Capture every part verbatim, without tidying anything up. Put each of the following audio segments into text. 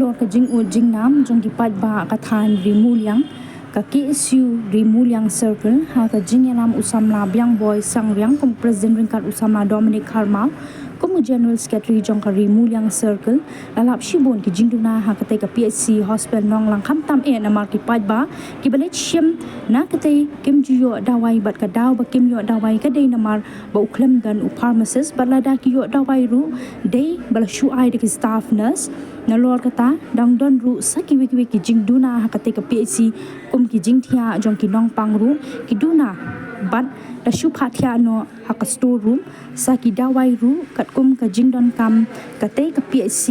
Ka jingud jingnam jong ki paidbah ka thaiñ Ri Muliang, ka K S U Ri Muliang Circle, ha ka jingïalam u samla Biangboi Sangriang kum President ryngkat u samla Dominic Kharmar kum u General Secretary jong ka Ri Muliang Circle, la lap shibun ki jingduna ha katei ka P H C Hospital Nonglang, khamtam eh namar ki paidbah kiba leit shim na katei kim ju ïoh dawai, bad ka daw ba kim ïoh dawai ka dei namar ba u khlem don u pharmacist, bad lada ki ïoh dawai ruh dei ba la shu ai da ki staff nurse. Nalor kata, dang don ruh sa kiwei kiwei ki jingduna ha katei ka P H C, kum ki jingthiah jong ki nongpang ruh ki duna, bad da shu phah thiah noh ha ka store room sa ki dawai ruh, katkum ka jingdonkam katei ka P H C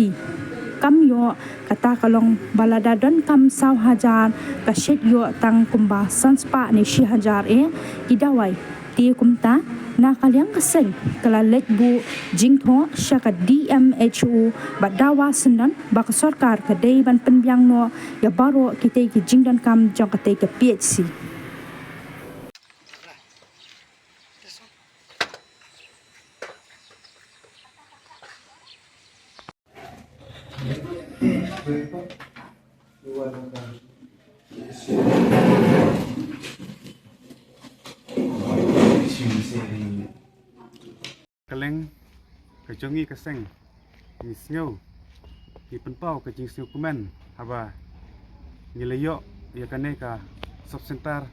kam ïoh. Kata ka long ba lada donkam saw hajar, ka shet ïoh tang kumba san spah ne shi hajar eh ki dawai. Te kumta, na ka liang ka seng ka la leit buh jingthoh sha ka D M H O bad dawa syndon ba ka sorkar ka dei ban pynbiang noh ïa baroh kitei ki jingdonkam jong katei ka P H C. Kylleng ka jong ngi ka seng, ngi sngew, ngi pynpaw ka jingsngewkmen haba ngi la ïoh ïa kane ka sub center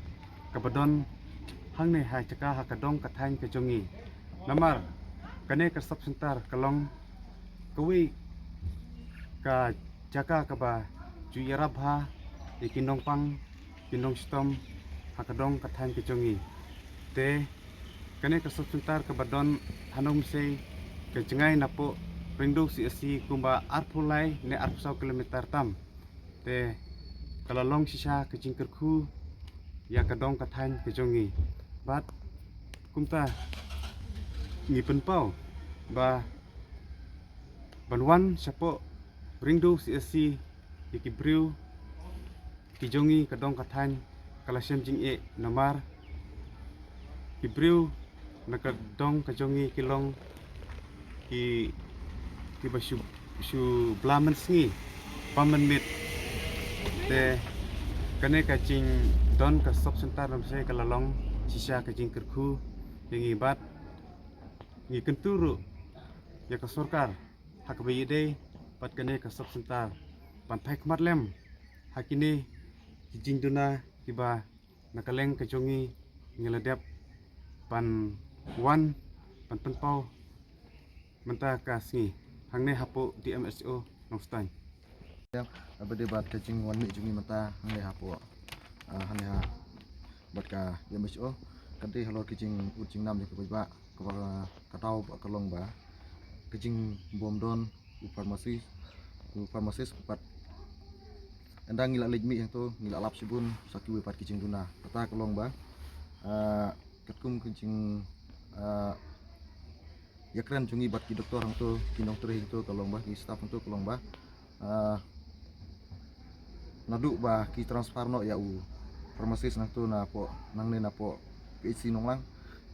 kaba don hangne ha jaka ha ka dong ka thaiñ ka jong ngi. Namar kane ka sub center ka long kawei ka jaka kaba ju ïarap ha ïa ki nongpang, ki nongshitom ha ka dong ka thaiñ ka jong ngi. Te kane ka sub center kaba don ha Nongmihsei ka jngai napoh Ringdu C S C kumba arphew lai ne arphew saw kilometer tam. Te ka la long shisha ka jingkyrkhu ïa ka dong ka thaiñ ka jong ngi. Bad kumta ngi pynpaw ba ban wan shapoh Ringdu C S C ïa ki briew ki jong ngi ka dong ka thaiñ ka la shem jingeh namar ki briew na ka dong ka jong ngi ki long ki, kiba shu, shu bla mynsngi bam mynmiet. Te kane ka jingdon ka sub center Nongmihsei ka la long shisha ka jingkyrkhu ïa ngi bad ngi kyntu ruh ïa ka sorkar ha kaba ïadei bad kane ka sub center ban phai khmat lem ha kine ki jingduna kiba na ka liang ka jong ngi ngi la dep ban wan ban pynpaw mynta ka sngi hangne hapoh D M H O Nongstoiñ. Ïa, haba dei bad ka jingwan mih jong ngi mynta hangne hapoh, ah, hangne ha bad ka D M H O, ka dei halor ka jingud jingnam jong ki paidbah, kaba ka daw ba ka long ba ka jingbym don u pharmacy, u pharmacist pat. Ynda ngi la leit mih hangto ngi la lap shibun sa kiwei pat ki jingduna. Kata ka long ba, ah, katkum ka jing, ah, ïakren jong ngi bad ki doktor hangto, ki nongtrei hangto ka long ba, ki staff hangto ka long ba, ah, naduh ba ki transfer noh ïa u pharmacist nangto napoh, nangne napoh P H C Nonglang.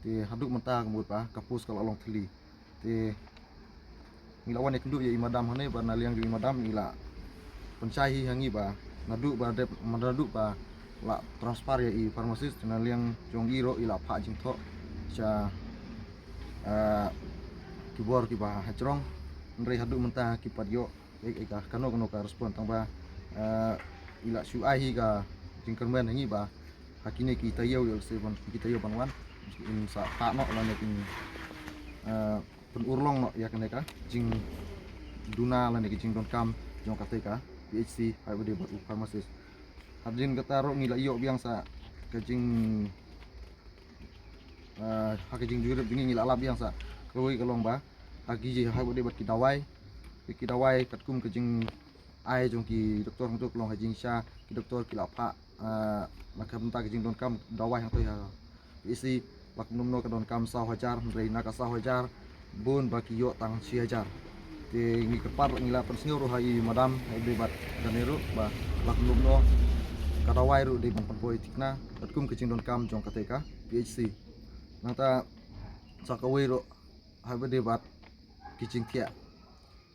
Te haduh mynta ka mut ba ka post ka la long thylli. Te ngi la wan ïakynduh ïa i madam hangne ba na liang jong i madam i la pynshai hi ha ngi ba naduh ba dep, naduh ba la transfer ïa i pharmacist na liang jong i ruh i la phah jingthoh sha, ah, ki bor kiba ha jrong. Hynrei haduh mynta kim pat ïoh ei ei ka kano kano ka respond tang ba, ah, i la shu ai hi ka jingkyrmen ha ngi ba ha kine ki taïew ïa lehse ban ki taïew ban wan in sa phah noh lane in, ah, pynurlong noh ïa kane ka jingduna lane ka jingdonkam jong katei ka P H C haba dei bad u pharmacist. Hadien kata ruh ngi la ïoh biang sa ka jing, ah, ha ka jingjurip jong ngi ngi la lap biang sa kawei ka long ba ha ki ji haba dei bad ki dawai, ki dawai katkum ka jingai jong ki doktor hangto ka long ha jingshisha ki doktor ki la phah, ah, na ka bynta ka jingdonkam dawai hangto ha P H C. Lak nym no ka donkam saw hajar, hynrei na ka saw hajar bun ba ki ïoh tang shi hajar. Te ngi kyrpad ngi la pynsngew ruh ha i madam ha i dei bad kane ruh ba lak nym no ka dawai ruh dei ban pynpoi thikna katkum ka jingdonkam jong katei ka P H C. Nangta sa kawei ruh haba dei bad ki jingthiah.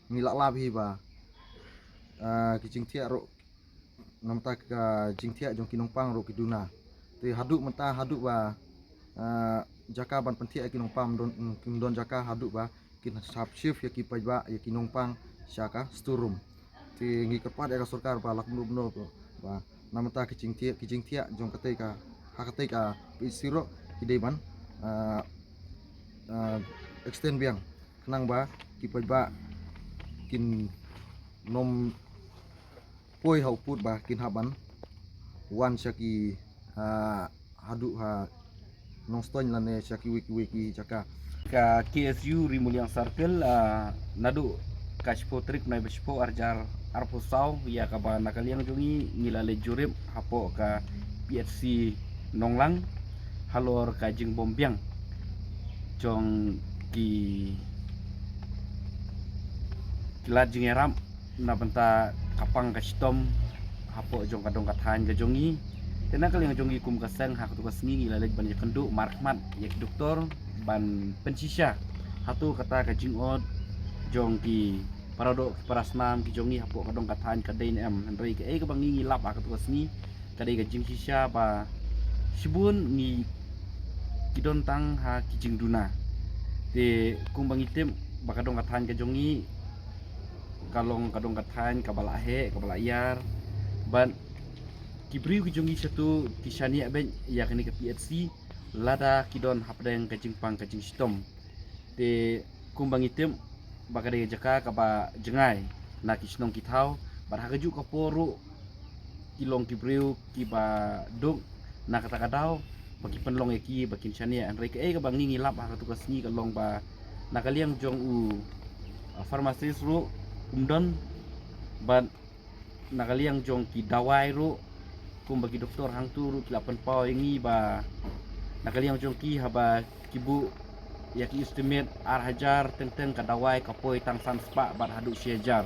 Ngi la lap hi ba ah, ki jingthiah ruh, namar ka jingthiah jong ki nongpang ruh ki duna. Te haduh mynta, haduh ba, ah, jaka ban pynthiah ki nongpang don, kin don jaka, haduh ba kin sap shift ïa ki paidbah, ïa ki nongpang sha ka store room. Te ngi kyrpad ïa ka sorkar ba lah kumno kumno ba namar ka jingthiah, ki jingthiah jong katei ka, ha katei ka P H C ruh ki dei ban, ah, ah, extend biang, khnang ba ki paidbah kin nym poi ha u pud ba kin hap ban wan sha ki, ah, haduh ha Nongstoiñ lane sha kiwei kiwei ki jaka. Ka K S U Ri Muliang Circle, ah, naduh ka shiphew tarik u bnai ba shiphew, ar hajar arphew saw, ïa kaba na ka liang jong ngi ngi la leit jurip hapoh ka P H C Nonglang halor ka jingbym biang jong ki, ki lad jingïarap na bynta ka pang ka shitom hapoh jong ka dong ka thaiñ ka jong ngi. Te na ka liang jong ngi kum ka seng, ha kato ka sngi ngi la leit ban ïakynduh markhmat ïa ki doktor ban pynshisha hato kata ka jingot jong ki paradoh ki parasnam ki jong ngi hapoh ka dong ka thaiñ ka dei ne em. Hynrei kaei kaba ngi ngi lap ha kato ka sngi ka dei ka jingshisha ba shibun ngi, ki don tang ha ki jingduna. Te kumba ngi tip ba ka dong ka thaiñ ka jong ngi ka long ka dong ka thaiñ kaba la heh, kaba la ïar. Bad ki briew ki jong ngi shato ki shaniah beit ïa kane ka P H C lada ki don hapdeng ka jingpang ka jingshitom. Te kumba ngi tip ba ka dei ka jaka kaba jngai na ki shnong ki thaw, bad ha kajuh ka por ruh ki long ki briew kiba duk na kata ka daw ba ki pynlong ïa ki ba kin shaniah. Hynrei kaei kaba ngi ngi lap ha kato ka sngi ka long ba na ka liang jong u, ah, pharmacist ruh um don, bad na ka liang jong ki dawai ruh kumba ki doktor hangto ruh ki la pynpaw ïa ngi ba na ka liang jong ki haba ki buh ïa ki estimate ar hajar teng teng ka dawai ka poi tang san spah bad haduh shi hajar.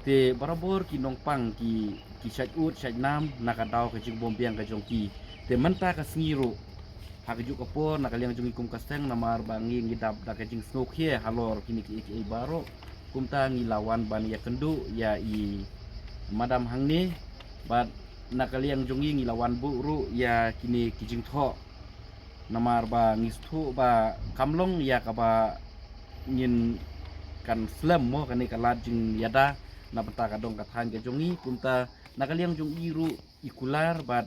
Te barabor ki nongpang ki, ki shait ud shait nam na ka daw ka jingbym biang ka jong ki. Te mynta ka sngi ruh ha kajuh ka por na ka liang jong ngi kum ka seng, namar ba ngi ngi dap da ka jingsngewkhia halor kine kiei kiei baroh, kumta ngi la wan ban ïakynduh ïa i madam hangne. Bad na ka liang jong ngi ngi la wan buh ruh ïa kine ki jingthoh, namar ba ngi sngewthuh ba kam long ïa kaba ngin kan slem mo kane ka lad jingïada na bynta ka dong ka thaiñ ka jong ngi. Kumta na ka liang jong i ruh i kular bad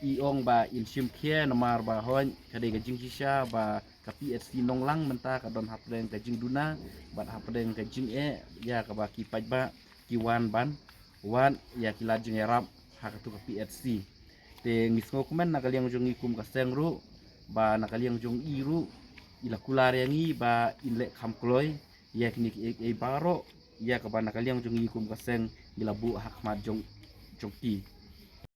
i ong ba in shim khia, namar ba hooid ka dei ka jingshisha ba ka P H C Nonglang mynta ka don hapdeng ka jingduna bad hapdeng ka jingeh ïa kaba ki paidbah ki wan ban wad ïa ki lad jingïarap ha kato ka P H C. Te ngi sngewkmen na ka liang jong ngi kum ka seng ruh ba na ka liang jong i ruh i la kular ïa ngi ba in leh kham kloi ïa kine kiei kiei baroh ïa kaba na ka liang jong ngi kum ka seng ngi la buh ha khmat jong, jong ki.